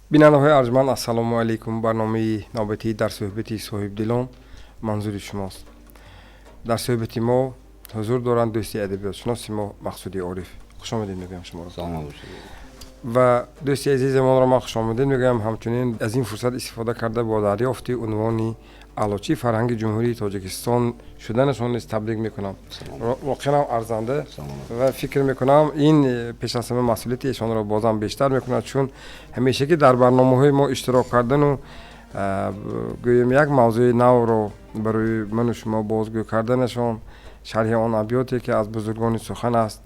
Бинандаҳои арҷманд, ассалому алайкум. Барномаи навбатии «Дар суҳбати соҳибдилон» манзури шумост. Дар суҳбати мо ҳузур доранд дӯсти адабиётшиноси мо Мақсуди Ориф. Хушомадед мегӯям шуморо. Саломат бошед. Ва дӯсти азизамонро ман хушомадед мегӯям, ҳамчунин аз ин фурсат истифода карда, бо дарёфти унвони Аълочии фарҳанги Ҷумҳурии Тоҷикистон шуданашон низ табрик мекунам. Воқеан арзанда ва фикр мекунам, ин пеш аз ҳама масъулияти эшонро бозам бештар мекунад, чун ҳамешагӣ дар барномаҳои мо иштирок кардану, гӯем, як мавзӯи навро барои ману шумо бозгӯ карданашон, шарҳи он абёте, ки аз бузургони сухан аст.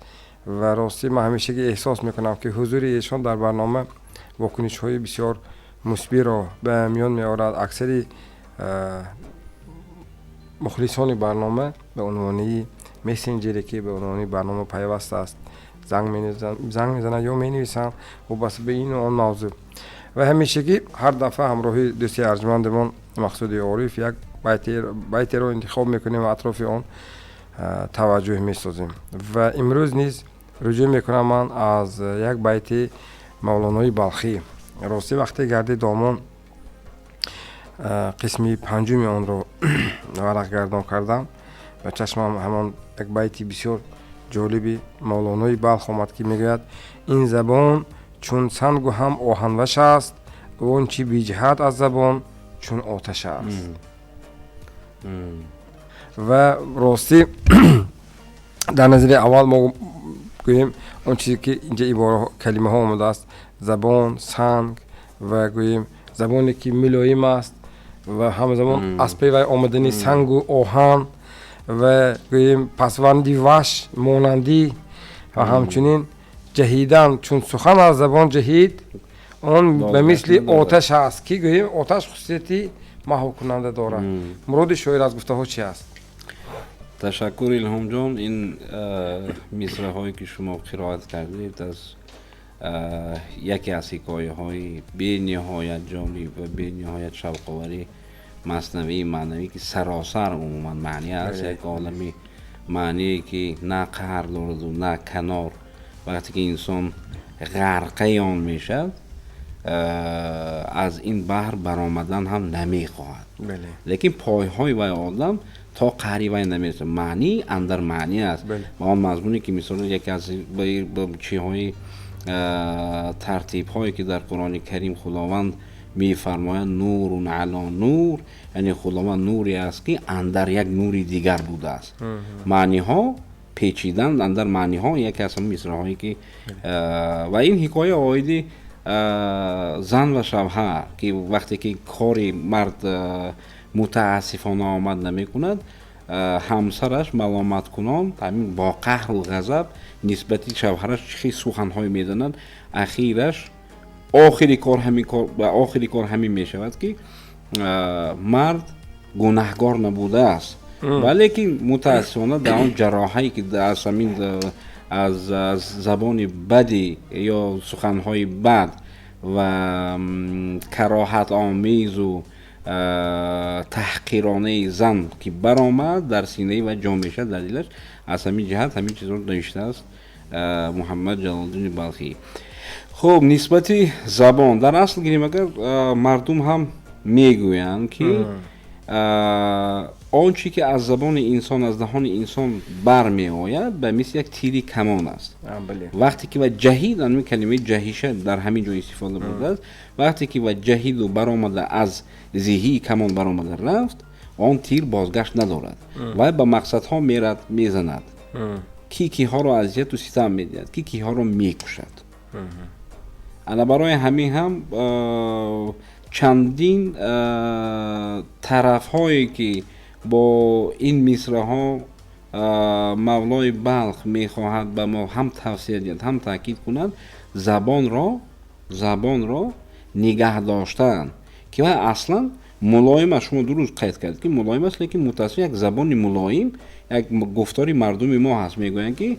Ва ростӣ, ман ҳамешагӣ эҳсос мекунам, ки ҳузури эшон дар барнома вокунишҳои бисёр мусбиро ба миён меорад. Аксари мухлисони барнома ба унвони мессенҷере, ки ба унвони барнома пайваст аст, занг мезананд ё менависанд вобаста ба ину он мавзӯъ. Ва ҳамешагӣ ҳар дафъа ҳамроҳи дӯсти арҷмандамон Мақсуди Ориф як байтеро интихоб мекунем ва атрофи он таваҷҷӯҳ месозем. Ва имрӯз низ рӯҷӯъ мекунам ман аз як байти Мавлонои Балхӣ. Ростӣ, вақте гарди домон қисми панҷуми онро варақгардон кардам, ба чашмам ҳамон як байти бисёр ҷолиби Мавлонои Балх омад, ки мегӯяд: «Ин забон чун сангу ҳам оҳанваш аст, он чи биҷаҳад аз забон чун оташ аст». Ва ростӣ, дар назари аввал мо гӯем, он чизе ки инҷа ибора, калимаҳо омадааст, забон, санг ва, гӯем, забоне ки мулоим аст ва ҳамзамон аз пай вай омадани сангу оҳан ва, гӯем, пасванди ваш монандӣ ва ҳамчунин ҷаҳидан, чун сухан аз забон ҷаҳид, он ба мисли оташ аст, ки, гӯем, оташ хусусияти маҳвкунанда дорад. Муроди шоир аз гуфтаҳо чи аст? Ташаккур, Илҳомҷон. Ин мисраҳое, ки шумо қироат кардед, аз яке аз ҳикояҳои бениҳоят ҷолиб ва бениҳоят шавқовари Маснавии маънавӣ, ки саросар умуман маъни аст, як олами маъние, ки на қаър дораду на канор. Вақте ки инсон ғарқаи он мешавад, аз ин баҳр баромадан ҳам намехоҳад, лекин пойҳои вай одам то қаъри вай намерасад. Маънӣ андар маънӣ аст ва он мазмуне, ки мисол яке аз чиҳои тартибҳое, ки дар Қуръони Карим Худованд мефармояд: «Нурун ало нур», яъне Худованд нуре аст, ки андар як нури дигар будааст. Маъниҳо печидан андар маъниҳо, яке аз ҳамон мисраҳое, ки ва ин ҳикоя оиди зан ва шавҳар, ки вақте ки кори мард мутаассифона омад намекунад, ҳамсараш маломаткунон, ҳамин бо қаҳру ғазаб нисбати шавҳараш чӣ хел суханҳое мезанад. Ахираш, охири кор ҳамин кор, охири кор ҳамин мешавад, ки мард гунаҳгор набудааст, валекин мутаассифона дар он ҷароҳае, ки аз ҳамин аз забони бади ё суханҳои бад ва кароҳатомезу таҳқиронаи зан ки баромад, дар синаи вай ҷо мешавад, дар дилаш. Аз ҳамин ҷиҳат ҳамин чизро навиштааст Муҳаммад Ҷалолиддини Балхӣ. Хуб, нисбати забон дар асл гирем агар, мардум ҳам мегӯянд, ки он чӣ ки аз забони инсон, аз даҳони инсон бармеояд, ба мисли як тири камон аст. Вақте ки ва ҷаҳид, ҳамин калимаи ҷаҳиша дар ҳамин ҷо истифода бурдааст, вақте ки ва ҷаҳиду баромада, аз зиҳии камон баромада рафт, он тир бозгашт надорад. Вай ба мақсадҳо мерад, мезанад, ки киҳоро азияту ситам медиҳад, ки киҳоро мекушад. Ана барои ҳамин ҳам чандин тарафҳое, ки бо ин мисраҳо Мавлои Балх мехоҳад ба мо ҳам тавсия диҳад, ҳам таъкид кунад, забонро нигаҳ доштан, ки вай аслан Мулоим аст, шумо дуруст қайд кардед, ки мулоим аст, лекин мутаассиф як забони мулоим, як гуфтори мардуми мо ҳаст, мегӯянд, ки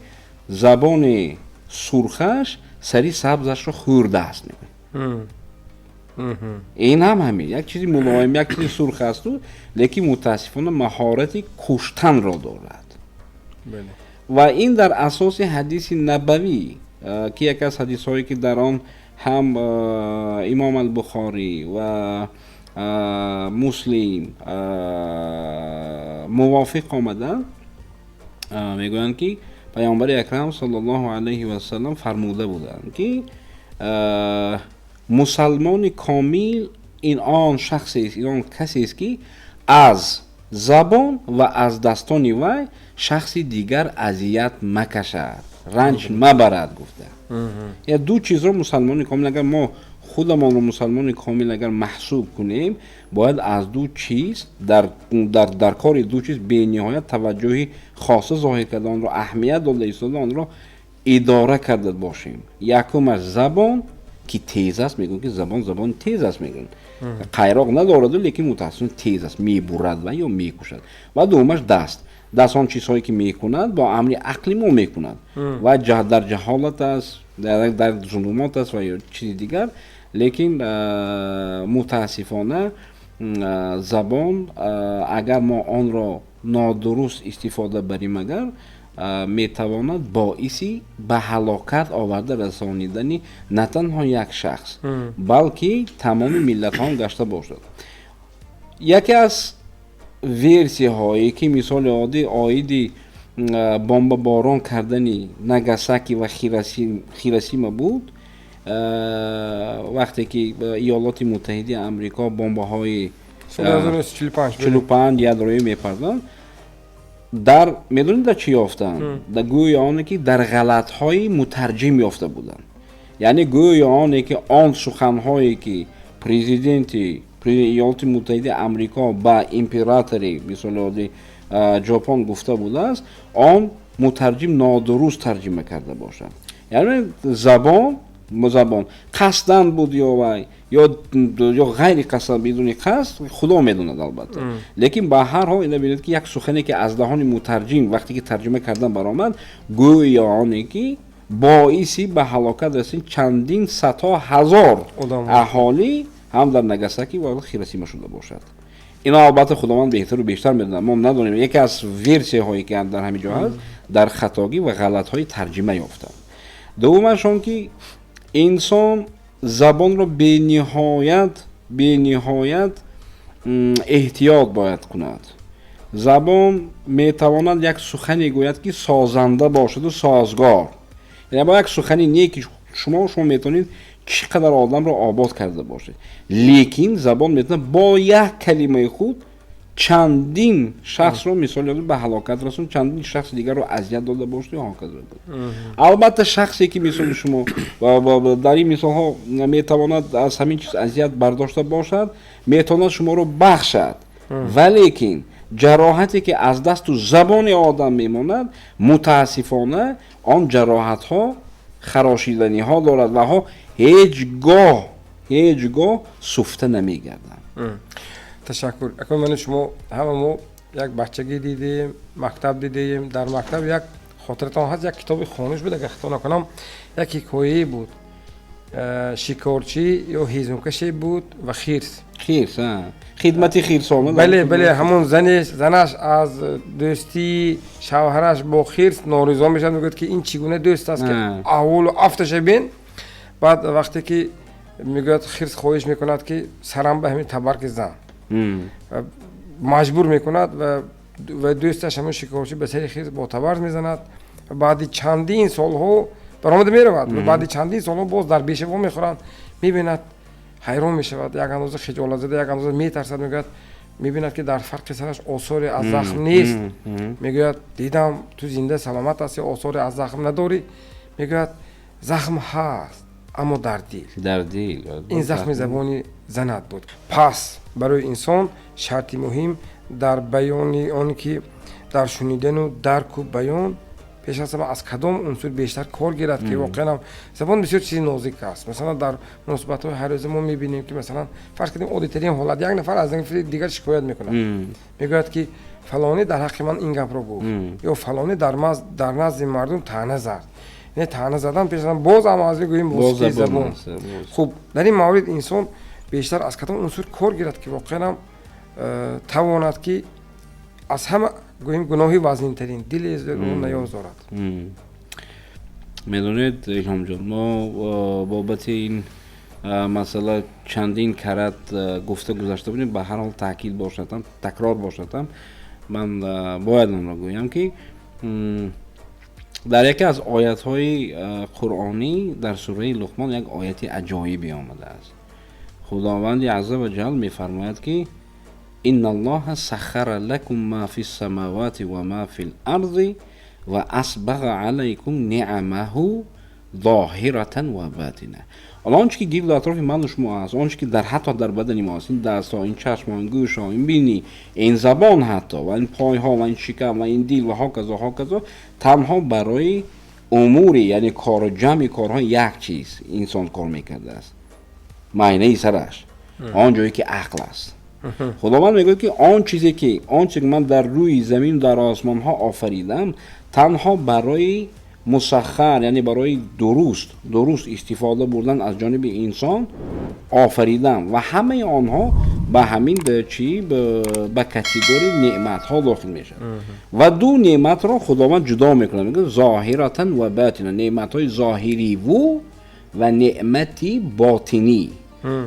забони сурхаш сари сабзашро хӯрдааст, мегӯянд. Ин ҳам ҳамин як чизи мулоим, як чизи сурх асту, лекин мутаассифона маҳорати куштанро дорад. Ва ин дар асоси ҳадиси набавӣ, ки яке аз ҳадисҳое, ки дар он ҳам Имом Албухорӣ ва Муслим мувофиқ омаданд, мегӯянд, ки Паёмбари Акрам саллаллоҳу алайҳи васалам фармуда буданд, ки мусалмони комил ин он шахсест, ин он касест, ки аз забон ва аз дастони вай шахси дигар азият макашад, ранҷ мабарад, гуфта. Я ду чизро мусалмони комил, агар мо худамонро мусалмони комил агар маҳсуб кунем, бояд аз ду чиз дар кори ду чиз бениҳоят таваҷҷӯҳи хоса зоҳир карда, онро аҳамият дода истода, онро идора карда бошем. Якумаш забон, ки тез аст. Мегӯянд, ки забон забони тез аст, мегӯянд, қайроқ надораду, лекин мутаассифона тез аст, мебурад ва ё мекушад. Ва дуввумаш даст. Даст он чизҳое, ки мекунад, бо амри ақли мо мекунад ва дар ҷаҳолат аст, дар зулумот аст ва ё чизи дигар. Лекин мутаассифона забон, агар мо онро нодуруст истифода барем, агар метавонад боиси ба ҳалокат оварда расонидани на танҳо як шахс, балки тамоми миллатҳо гашта бошад. Яке аз версияҳое, ки мисоли оддӣ оиди бомбаборон кардани Нагасаки ва Хиросима буд, вақте ки Иёлоти Муттаҳидаи Амрико бомбаҳои 45 ядроӣ мепарданд, дар медонед, дар чӣ ёфтанд? Дар гӯё оне, ки дар ғалатҳои мутарҷим ёфта буданд, яъне гӯё оне, ки он суханҳое, ки президенти Иёлоти Муттаҳидаи Амрико ба императори, мисоли оддӣ, Ҷопон гуфта будааст, он мутарҷим нодуруст тарҷима карда бошад. Яъне забон қасдан буд ё вай ё ғайри қасдан, бидуни қасд, Худо медонад, албатта. Лекин ба ҳар ҳол ина бинед, ки як сухане, ки аз даҳони мутарҷим вақте ки тарҷима кардан баромад, гӯё оне ки боиси ба ҳалокат расид чандин садҳо ҳазор аҳолӣ ҳам дар Нагасаки ва Хиросима шуда бошад. Ино албатта Худованд беҳтару бештар медонад, мо надонем. Яке аз версияҳое, ки дар ҳамин ҷо ҳаст, дар хатогӣ ва ғалатҳои тарҷима ёфтанд. Дуввумаш он ки инсон забонро бениҳоят эҳтиёт бояд кунад. Забон метавонад як сухане гӯяд, ки созанда бошаду созгор, яъне бо як сухани неки шумо метавонед чӣ қадар одамро обод карда бошед, лекин забон метавонад бо як калимаи худ чандин шахсро, мисоли, ба ҳалокат расон, чандин шахси дигарро азият дода бошад ё ҳоказо. Албатта, шахсе, ки мисоли шумо дар ин мисолҳо метавонад аз ҳамин чиз азият бардошта бошад, метавонад шуморо бахшад, валекин ҷароҳате, ки аз дасту забони одам мемонад, мутаассифона он ҷароҳатҳо харошиданиҳо дорад ва ҳо ҳеҷ гоҳ суфта намегарданд. Ташаккур. Акнун ману шумо, ҳама мо як бачагӣ дидем, мактаб дидем. Дар мактаб як хотиратон ҳаст, як китоби хонуш буд, агар хато накунам, як ҳикояе буд, шикорчӣ ё ҳезумкаше буд ва хирс. Хирс, хидмати хирсона. Бале, ҳамон занаш аз дӯстии шавҳараш бо хирс норизо мешавад, мегӯяд, ки ин чӣ гуна дӯст аст, ки аҳволу афташа бин. Баъд вақте ки мегӯяд, хирс хоҳиш мекунад, ки сарам ба ҳамин табарки зан, маҷбур мекунад ва дӯсташ, ҳамон шикорчӣ, ба сари хирс бо табарз мезанад. Баъди чандин солҳо баромада меравад. Баъди чандин солҳо боз дар беша вомехӯранд. Мебинад, ҳайрон мешавад, як андоза хиҷолатзада, як андоза метарсад. Мегӯяд, мебинад, ки дар фарқи сараш осоре аз захм нест. Мегӯяд: «Дидам, ту зинда саломат ҳасти, осоре аз захм надорӣ». Мегӯяд: «Захм ҳаст, аммо дар дил». Дар дил. Ин захми забони занат буд. Пас барои инсон шарти муҳим дар баёни он ки дар шунидану дарку баён. Пеш аз ҳама аз кадом унсур бештар кор гирад, ки воқеан забон бисёр чизи нозик аст. Масалан, дар муносибатҳои ҳаррӯза мо мебинем, ки масалан, фарз кардем, оддитарин ҳолат: як нафар аз нафари дигар шикоят мекунад, мегӯяд, ки фалонӣ дар ҳаққи ман ин гапро гуфт ё фалонӣ дар назди мардум таъна зад. Не, таъна задан пеш боз ҳам аз гӯем воситаи забон. Хуб, дар ин маврид инсон бештар аз кадом унсур кор гирад, ки воқеан тавонад, ки аз ҳама гӯем гуноҳи вазнинтарин дили наёзорад? Медонед, Илҳомҷон, мо бобати ин масъала чандин карат гуфта гузашта будем. Ба ҳар ҳол, таъкид бошадам, такрор бошадам, ман бояд онро гӯям, ки дар яке аз оятҳои қуръонӣ, дар сураи Луқмон, як ояти аҷоибе омадааст. Худованди азза ва ҷал мефармояд, ки إن الله سخر لكم ما في السماوات وما في الأرض وأسبغ عليكم نعمه ظاهرة وباطنة. Ҳоло он чи ки гирду атрофи ману шумо аст, он чи ки дар ҳатто дар бадани мо аст, ин дастҳо, ин чашмҳо, ин гӯшҳо, ин бинӣ, ин забон ҳатто, ва ин пойҳо, ва ин шикам, ва ин дил, ва ҳоказо, ҳоказо, танҳо барои умури, яъне кору ҷамъи корҳо як чиз инсон кор мекардааст: майнаи сараш, он ҷое ки ақл аст. Худованд мегӯяд, ки он чизе ки ман дар рӯи замин, дар осмонҳо офаридам, танҳо барои мусаххар, яъне барои дуруст истифода бурдан аз ҷониби инсон офаридам ва ҳамаи онҳо ба ҳамин чӣ, ба категорияи неъматҳо дохил мешавад. Ва ду неъматро Худованд ҷудо мекунад, мегӯяд: ظاهرة وباطنة, неъматҳои зоҳириву ва неъмати ботинӣ.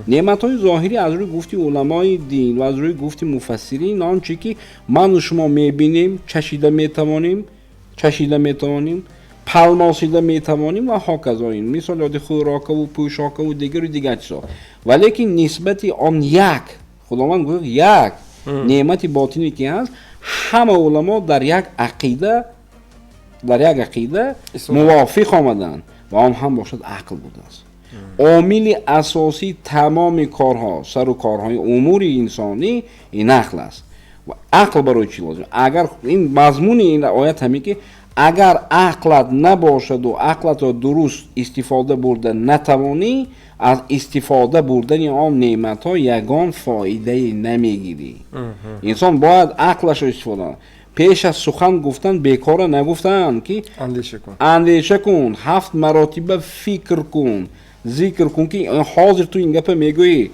Неъматҳои зоҳирӣ, аз рӯи гуфти уламои дин ва аз рӯи гуфти муфассирин, он чи ки ману шумо мебинем, чашида метавонем, палмосида метавонем ва ҳоказо, ин мисол ёди хӯрокаву пӯшокаву дигару дигар чизҳо. Валекин нисбати он як Худованд гуфт, як неъмати ботинӣ ки ҳаст, ҳама уламо дар як ақида мувофиқ омаданд ва он ҳам бошад ақл будааст. Омили асосии тамоми корҳо, сару корҳои умури инсонӣ ин ақл аст. Ақл барои чӣ лозим? Агар ин мазмуни ин оят ҳамин, ки агар ақлат набошаду ақлатро дуруст истифода бурда натавонӣ, аз истифода бурдани он неъматҳо ягон фоидае намегирӣ. Инсон бояд ақлашро истифода. Пеш аз сухан гуфтан бекора нагуфтаанд, ки андеша кун, ҳафт маротиба фикр кун, зикр кун, ки ҳозир ту ин гапа мегӯӣ.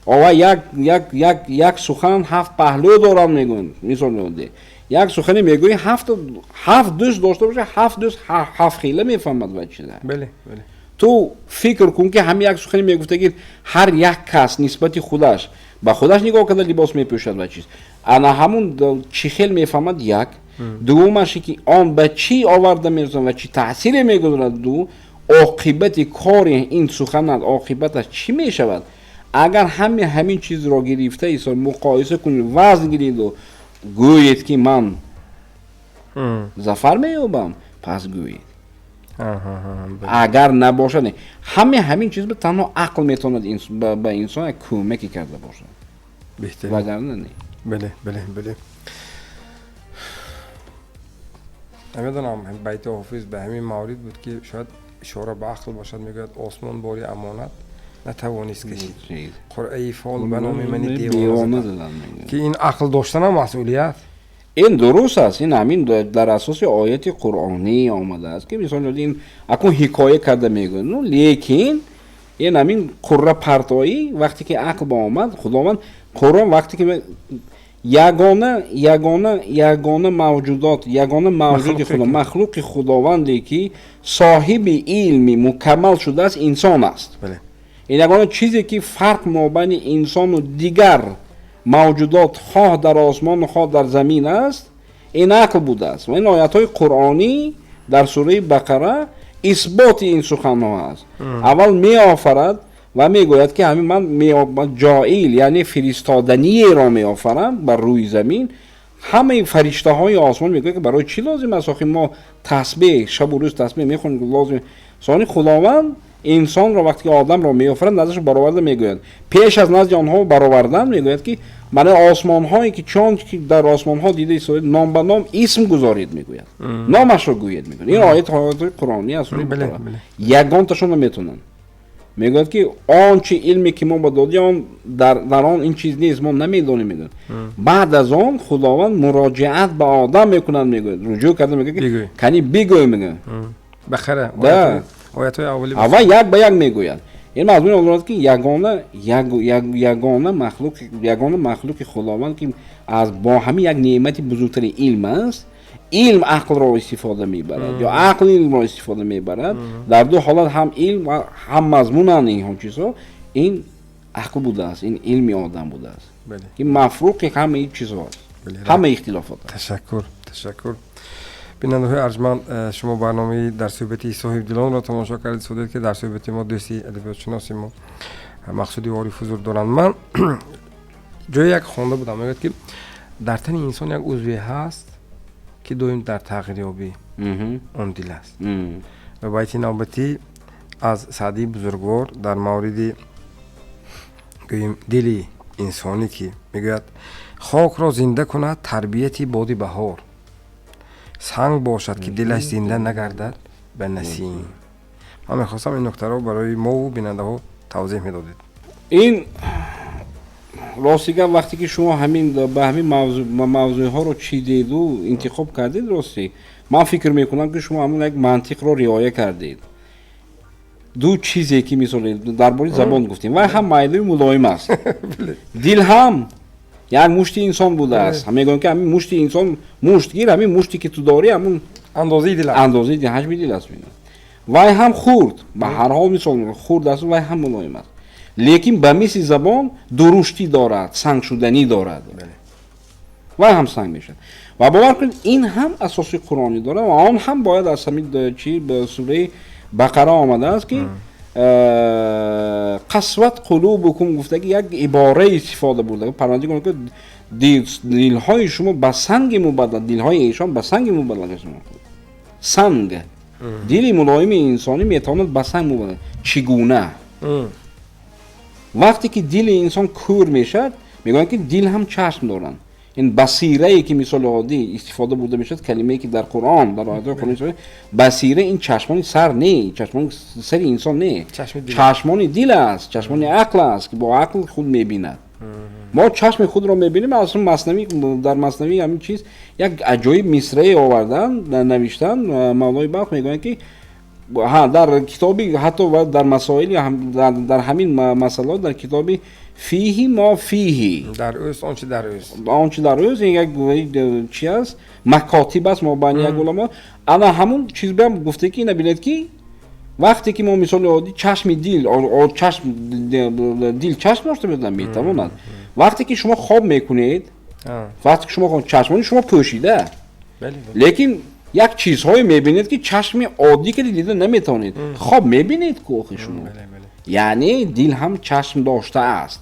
Ова як сухан ҳафт паҳлӯ дорад, мегӯянд. Мисол меоде, як сухане мегӯӣ, ҳафт дӯст дошта боша, ҳафт дӯст ҳафт хела мефаҳмад ва чиза. Ту фикр кун, ки ҳами як сухане мегуфтаги, ҳар як кас нисбати худаш ба худаш нигоҳ карда либос мепӯшад ва чиз, ана ҳамун чӣ хел мефаҳмад. Як дуввумаше, ки он ба чӣ оварда мерасонад ва чӣ таъсире мегузорад. Ду, оқибати кори ин суханат, оқибаташ чӣ мешавад? Агар ҳами ҳамин чизро гирифта исо муқоиса кунед, вазн гириду гӯед, ки ман зафар меёбам, пас гӯед. Агар набошад, ҳами ҳамин чиз танҳо ақл метавонад ба инсон як кӯмаке карда бошад, вагарна не. Бале, намедонам, байти Ҳофиз ба ҳамин маврид буд, ки шояд ишора ба ақл бошад. Мегӯяд: «Осмон бори амонат натавонист кашид, қуръаи фол ба номи мани девона заданд», ки ин ақл доштанам масъулият. Ин дуруст аст. Ин ҳамин дар асоси ояти қуръонӣ омадааст, ки мисол ин акун ҳикоя карда мегӯяд. Ну лекин ин ҳамин қурра партоӣ, вақте ки ақл ба омад, Худованд Қуръон, вақте ки ягона мавҷудот, ягона мавҷуди Худо, махлуқи Худованде ки соҳиби илми мукаммал шудааст, инсон аст. Ин ягона чизе ки фарқ мобайни инсону дигар мавҷудот, хоҳ дар осмону хоҳ дар замин аст, ин ақл будааст. Ва ин оятҳои қуръонӣ дар сураи Бақара исботи ин суханҳо аст. Аввал меофарад ва мегӯяд, ки ҳамин ман ҷоил, яъне фиристоданиеро меофарам бар рӯи замин. Ҳамаи фариштаҳои осмон мегӯяд, ки барои чӣ лозим аст? Охи мо тасбеҳ, шабу рӯз тасбеҳ мехонем, лозим сони Худованд. Инсонро вақте ки одамро меофарад, наздаш бароварда мегӯяд, пеш аз назди онҳо баровардан мегӯяд, ки мана осмонҳое ки чон ки дар осмонҳо дида истодаед, ном ба ном исм гузоред, мегӯяд, номашро гӯед, мегӯяд. Ин оят оятҳои қуръонӣ аст. Ягонташон наметавонанд. Мегӯяд, ки он чи илме ки мо ба додӣ, он дар он ин чиз нест, мо намедонем, мегӯяд. Баъд аз он Худованд муроҷиат ба одам мекунад, мегӯяд, руҷӯъ карда мегӯяд, ки кани бигӯй, мегӯяд. Бақара. Да. Оятҳои аввали. Аввал як ба як мегӯяд. Ин мазмуни он дорад, ки ягона махлуқ, ягона махлуқи Худованд, ки аз бо ҳамин як неъмати бузургтари илм аст, илм ақлро истифода мебарад ё ақл илмро истифода мебарад, дар ду ҳолат ҳам илм ва ҳам мазмунанд инҳо чизҳо. Ин ақл будааст, ин илми одам будааст, ки мафруқи ҳамаи чизҳо аст, ҳамаи ихтилофот аст. Ташаккур, ташаккур. Бинандаҳои арҷманд, шумо барномаи «Дар суҳбати соҳибдилонро» тамошо кардед судед, ки дар суҳбати мо дӯсти адабиётшиноси мо Мақсуди Ориф ҳузур доранд. Ман ҷое як хонда будам, мегӯяд, ки дар тани инсон як узве ҳаст, ки доим дар тағйирёбӣ, он дил аст. Ва байти навбатӣ аз Саъдии бузургвор дар мавриди, гӯем, дили инсонӣ, ки мегӯяд: «Хокро зинда кунад тарбияти боди баҳор, санг бошад, ки дилаш зинда нагардад ба насим». Ман мехостам ин нуктаро барои мову бинандаҳо тавзеҳ медодед. Ин рости гап, вақте ки шумо ҳамин ба ҳамин мавзӯъҳоро чидеду интихоб кардед, ростӣ ман фикр мекунам, ки шумо ҳамон як мантиқро риоя кардед. Ду чизе ки, мисол, дар бораи забон гуфтем, вай ҳам майдои мулоим аст, дил ҳам як мушти инсон будааст. Мегӯям, ки ҳамин мушти инсон, мушт гир, ҳамин муште ки ту дорӣ, ҳамун андозаи дил. Андозаи ҳаҷми дил аст. Вай ҳам хурд, ба ҳар ҳол, мисол, хурд аст, вай ҳам мулоим аст, лекин ба мисли забон дуруштӣ дорад, сангшуданӣ дорад, вай ҳам санг мешавад. Ва бовар кунед, ин ҳам асоси қуръонӣ дорад ва он ҳам бояд аз ҳамин чи сураи Бақара омадааст, ки «قست قلوبكم» гуфтаги як ибора истифода бурда Парвардигор, дилҳои шумо ба санги мубаддал, дилҳои эшон ба санги мубаддал. Санг, дили мулоими инсонӣ метавонад ба санг мубаддал. Чӣ гуна? Вақте ки дили инсон кӯр мешавад, мегӯянд, ки дил ҳам чашм доранд. Ин басирае ки, мисоли оддӣ, истифода бурда мешавад, калимае ки дар Қуръон, дар оятҳои Қуръон, басира, ин чашмони сар не, чашмони сари инсон не, чашмони дил аст, чашмони ақл аст, ки бо ақл худ мебинад. Мо чашми худро мебинем. Аслан Маснавӣ, дар Маснавӣ ҳамин чиз як аҷоиб мисрае овардан, навиштан Мавлои Балх. Мегӯянд, ки ҳа, дар китоби, ҳатто дар масоили, дар ҳамин масъалаҳо, дар китоби «Фиҳи мо фиҳи». Дар ӯст он чи дар ӯст. Он чи дар ӯст, ин як чи аст, макотиб аст мобайни як уламо. Ана ҳамун чиз биам гуфте, ки ина бинед, ки вақте ки мо, мисоли оддӣ, чашми дил, чашм, дил чашм дошта метавонад. Вақте ки шумо хоб мекунед, вақте ки шумо, чашмони шумо пӯшида, лекин як чизҳое мебинед, ки чашми оддӣ ки дида наметавонед. Хоб мебинед ку охи шумо. Яъне дил ҳам чашм доштааст.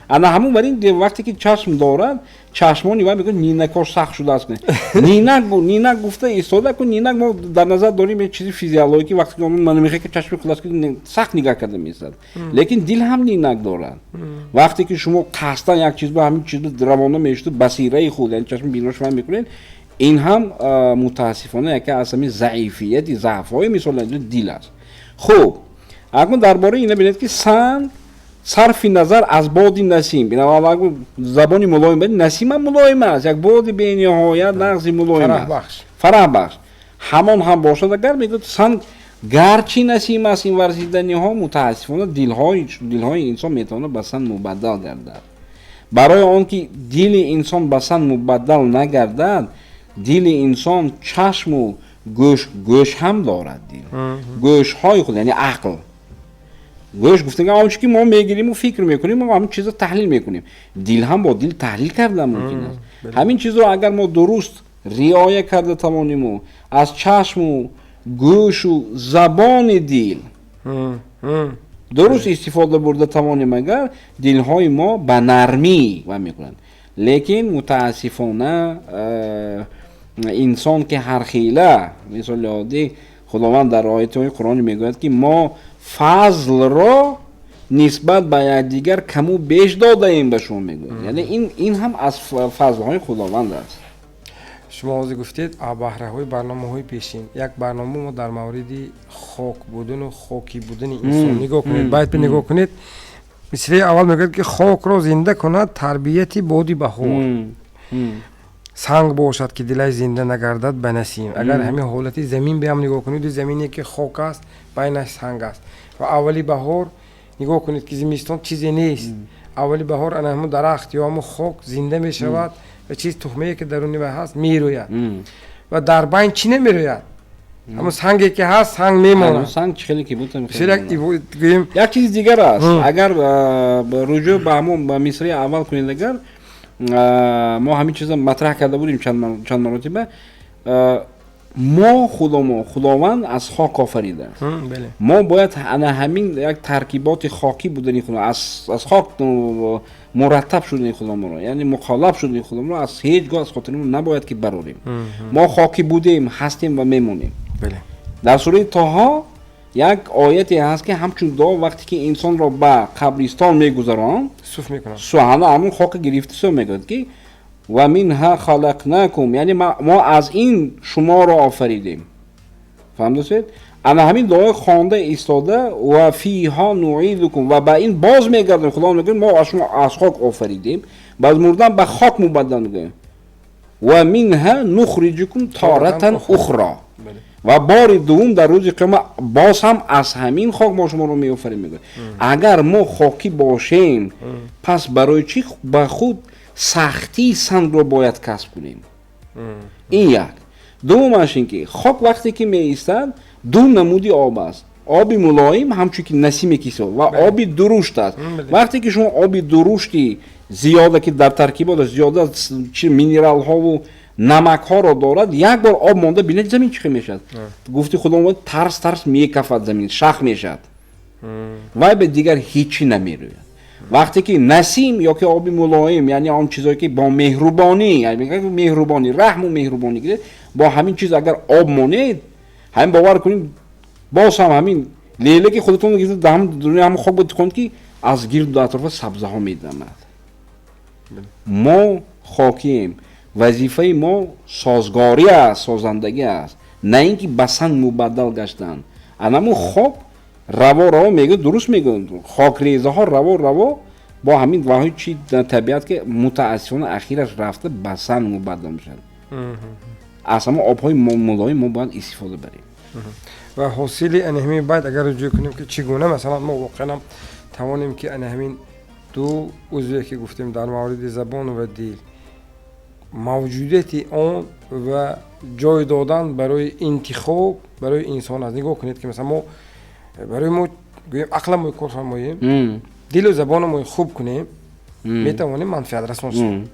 Ана ҳамун бар ин, вақте ки чашм дорад, чашмони вай, мегӯяд, нинакош сахт шудааст. Нинак, нинак гуфта истода кун, нинак мо дар назар дорем як чизи физиологӣ, вақте ки ман мехоҳем, ки чашми худ аст, ки сахт нигаҳ карда меистад, лекин дил ҳам нинак дорад. Вақте ки шумо қасдан як чиз ба ҳамин чиз равона мешуду басираи худ, яъне чашми бино шумо мекунед, ин ҳам мутаассифона яке аз ҳамин заифияти, заъфҳои, мисол, дил аст. Хуб, акнун дар бораи ина бинед, ки санг, сарфи назар аз боди насим, забони мулоим, насимам мулоим аст, як боди бениҳоят нағзи мулоим аст, фараҳбахш, ҳамон ҳам бошад агар, мегӯяд, санг гарчи насим аст, ин варзиданиҳо, мутаассифона, дилҳои инсон метавонад ба санг мубаддал гардад. Барои он ки дили инсон ба санг мубаддал нагардад, дили инсон чашму гӯш, гӯш ҳам дорад дил, гӯшҳои худ, яъне ақл. Гӯш гуфтаган он чи ки мо мегириму фикр мекунем, мо ҳамин чизро таҳлил мекунем. Дил ҳам бо дил таҳлил кардан мумкин аст. Ҳамин чизро агар мо дуруст риоя карда тавониму аз чашму гӯшу забони дил дуруст истифода бурда тавонем агар, дилҳои мо ба нармӣ ва мекунанд. Лекин мутаассифона инсон ки ҳархела, мисоли оддӣ. Худованд дар оятҳои Қуръонӣ мегӯяд, ки мо фазлро нисбат ба якдигар каму беш додаем ба шумо, мегӯяд. Яъне ин ҳам аз фазлҳои Худованд аст. Шумо ҳозир гуфтед баҳраҳои барномаҳои пешин. Як барнома мо дар мавриди хок будану хокӣ будани инсон. Нигоҳ кунед, байт нигоҳ кунед. Мисраи аввал мегӯяд, ки хокро зинда кунад тарбияти боди баҳор, санг бошад, ки дилаш зинда нагардад ба насим. Агар ҳамин ҳолати замин биам нигоҳ кунед, замине ки хок аст, байнаш санг аст, ва аввали баҳор нигоҳ кунед, ки зимистон чизе нест, аввали баҳор ана ҳамун дарахт ё ҳамун хок зинда мешавад ва чиз тухмае ки даруни вай ҳаст мерӯяд, ва дар байн чӣ намерӯяд? Ҳамун санге ки ҳаст, санг мемонад. Санг чӣ хеле ки буд. Як чизи дигар аст. Агар руҷӯъ ба ҳамон ба мисраи аввал кунед, агар мо ҳамин чиза матраҳ карда будем чанд маротиба, мо худомо Худованд аз хок офаридааст. Мо бояд ана ҳамин як таркиботи хокӣ будани худо, аз хок мураттаб шудани худоморо, яъне муқолаб шудани худоморо аз ҳеҷ гоҳ аз хотирамон набояд ки барорем. Мо хокӣ будем, ҳастем ва мемонем. Дар сураи Тоҳо як ояте ҳаст, ки ҳамчун дуо, вақте ки инсонро ба қабристон мегузаронд, суф мекунад, ҳамун хока гирифта су мегӯяд, ки ва минҳа халақнакум, яъне мо аз ин шуморо офаридем. Фаҳмидасед? Ана ҳамин дуои хонда истода, ва фиҳа нуидукум, ва ба ин боз мегардем. Худо мегӯяд, мо аз шумо аз хок офаридем, баъд мурдан ба хок мубаддал мегӯем. Ва минҳа нухриҷукум торатан ухро, ва бори дуввум дар рӯзи қиёма боз ҳам аз ҳамин хок мо шуморо меофарем, мегӯяд. Агар мо хокӣ бошем, пас барои чӣ ба худ сахтии сангро бояд касб кунем? Ин як. Дуввумаш ин ки хок вақте ки меистад, ду намуди об аст: оби мулоим, ҳамчун ки насиме ки, ва оби дурушт аст. Вақте ки шумо оби дурушти зиёда, ки дар таркиботаш зиёда минералҳову намакҳоро дорад, як бор об монда бинед, замин чӣ хел мешавад? Гуфти Худованд, тарс тарс мекафад, замин шах мешавад, вай ба дигар ҳечӣ намерӯяд. Вақте ки насим ё ки оби мулоим, яъне он чизое ки бо меҳрубонӣ, меҳрубонӣ, раҳму меҳрубонӣ гиред, бо ҳамин чиз агар об монед, ҳамин бовар кунед, боз ҳам ҳамин леле ки худатон гирифта дар ҳамон хок битиқонед, ки аз гирду атрофа сабзаҳо медамад. Мо хокием, вазифаи мо созгорӣ аст, созандагӣ аст, на ин ки ба санг мубаддал гаштан. Анамун хок раво раво мегӯяд, дуруст мегӯяд, хокрезаҳо раво раво бо ҳамин ваҳои чи табиат, ки мутаассифона ахираш рафта ба санг мубаддал мешавад. Аз ҳамон обҳои мулоим мо бояд истифода барем. Ва ҳосили ана ҳамин байт агар руҷӯъ кунем, ки чӣ гуна масалан мо воқеан тавонем, ки ана ҳамин ду узве ки гуфтем дар мавриди забон ва дил, мавҷудияти он ва ҷой додан барои интихоб барои инсон аст. Нигоҳ кунед, ки масалан мо барои мо гӯем, ақламои кор фармоем, дилу забономои хуб кунем, метавонем манфиатрасон шавем.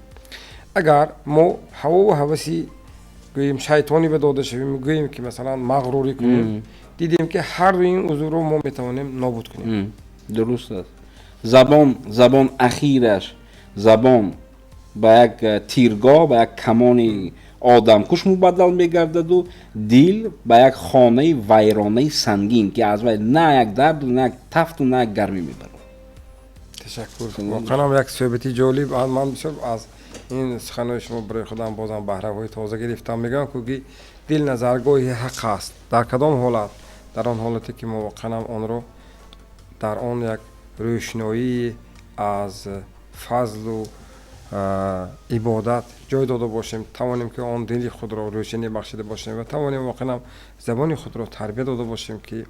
Агар мо ҳавову ҳаваси гӯем шайтонӣ ба дода шавем, гӯем ки масалан мағрурӣ кунем, дидем, ки ҳар дуи ин узвро мо метавонем нобуд кунем. Дуруст аст. Забон ахираш забон ба як тиргоҳ, ба як камони одамкуш мубаддал мегардаду дил ба як хонаи вайронаи сангин, ки аз вай на як дарду, на як тафту, на як гармӣ мебарад. Ташаккур, воқеан як суҳбати ҷолиб. Ман бисёр аз ин суханои шумо барои худам бозам баҳраҳои тоза гирифтам. Мегӯям, ки дил назаргоҳи ҳақ аст. Дар кадом ҳолат? Дар он ҳолате ки мо воқеан онро дар он як рӯшноии аз фазлу ибодат ҷой дода бошем, тавонем ки он дили худро рӯшанӣ бахшида бошем ва тавонем воқеан забони худро тарбия дода бошем, ки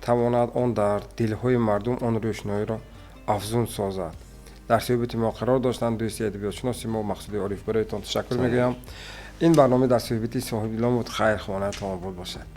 тавонад он дар дилҳои мардум он рӯшноиро афзун созад. Дар суҳбати мо қарор доштанд дӯсти адабиётшиноси мо Мақсуди Ориф. Бароятон ташаккур мегӯям. Ин барнома дар суҳбати соҳибдилон буд. Хайр, хонаатон обод бошад.